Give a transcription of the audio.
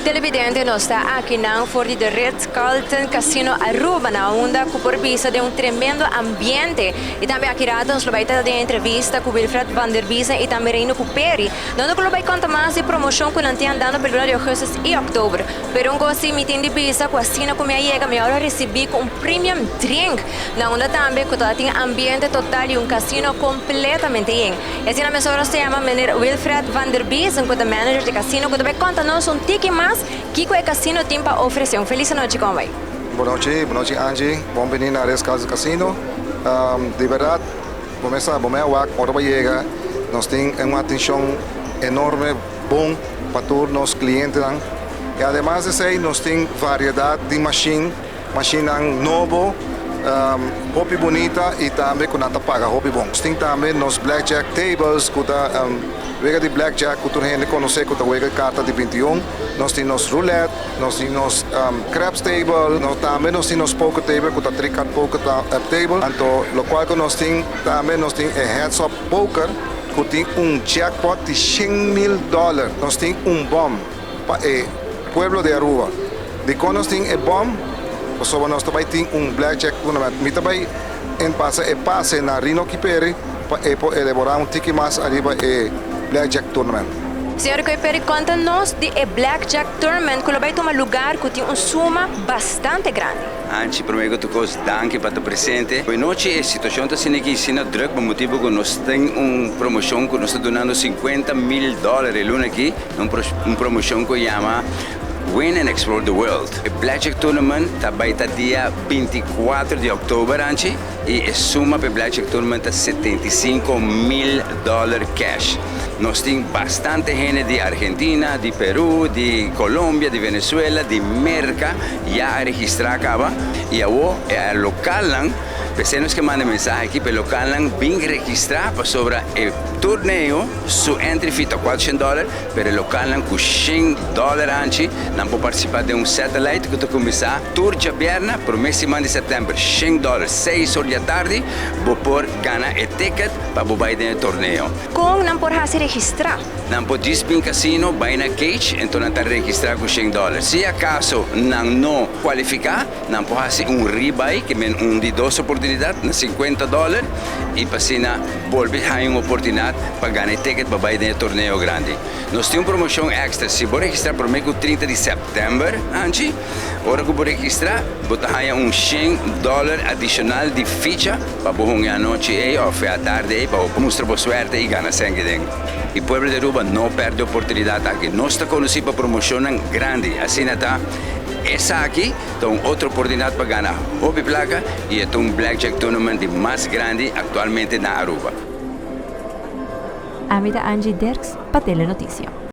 Televidente, nos ta aki nan for di The Ritz Carlton Casino Aruba, na unda cu por bisa den un tremendo ambiente. Y tambe aki rato nos lo bay ta den entrevista cu Wilfred van der Biesen y tambe Reino Cuperi, donde cu lo bay conta mas di promocion cu nan tin andando pa luna di augustus y october. Pero un cos si mi tin di bisa, cu asina cu mi a yega mi a ricibi cu un premium drink, na unda tambe cu ta tin ambiente total y un casino completamente yen. Y asina mesora nos ta yama meneer Wilfred van der Biesen, cu ta manager di casino, cu ta bay conta nos un tiki mas kico e casino tin pa ofrece. Un feliz nochi, con bay? Bon nochi, bon nochi, Angie. Bon bini na Ritz Carlton Casino. Di berdad, cuminsa, bo wak, ora bo yega, nos tin un atencion enorme, bon pa tur nos clientenan. Y ademas di esey, nos tin variedad di machine, machine nobo, hopi bunita y tambe cu nan ta paga hopi bon. Nos tin tambe nos blackjack tables, cu ta wega di blackjack, cu tur hende conoce, cu ta wega carta di 21. Nos tin nos roulette, nos tin nos craps table, tambe nos tin nos poker table, cu ta three card poker table. Anto, locual cu nos tin, tambe nos tin e heads up poker, cu tin un jackpot di 100 mil dollar. Nos tin un bom pa e pueblo di Aruba. Di con nos tin e bom, pasobra nos tambe tin un blackjack tournament. Mi tambe ta pasa e pase na Rino Kiperi pa elabora un tiki mas ariba e blackjack tournament. Señor Kuiperi, conta nos di e Blackjack Tournament, cu lo bay tuma lugar, cu tin un suma bastante grandi. Angie, prome cu tur cos, danki pa ta presente. Awe nochi e situacion ta asina aki asina druk, pa motibo cu nos tin un promocion cu nos ta dunando 50 mil dollar e luna aki, un promocion cu yama Win and Explore the World. E Blackjack Tournament ta bay ta dia 24 di october, Angie, y e suma pa Blackjack Tournament ta 75 mil dollar cash. Nos tin bastante hende di Argentina, di Peru, di Colombia, di Venezuela, di Merca, ya a registra caba. Y awo e local, personanan cu manda mensahe aki, pa local bin registra pasobra e torneo, su entry fee ta 400 dollar, pero local cu 100 dollar, Angie, nan por participa den un satellite cu ta cuminsa tur diabierna, prome siman di september, 100 dollar, 6 or di atardi, bo por gana e ticket pa bay den torneo. Con nan por haci registra? Nan por bin casino, bay na cage, anto nan ta registra cu 100 dollar. Si acaso nan no cualifica, nan por haci un rebuy, kiermen un di dos oportunidad, na 50 dollar, y pa asina bolbe haya un oportunidad pa gana e ticket pa bay den torneo grandi. Nos tin un promocion extra. Si bo registra prome cu 30 di september, Angie, ora cu bo registra, bo ta haya un 100 dollar adicional di ficha pa bo hunga anochi ey of atardi ey, pa mustra bo suerte y gana cen den. E pueblo di Aruba, no perde oportunidad aki. Nos ta conoci pa promocion grandi. Asina ta, esaki ta un otro oportunidad pa gana hopi placa y e un Blackjack Tournament di mas grandi actualmente na Aruba. Ami ta Angie Dirks, pa Telenoticia.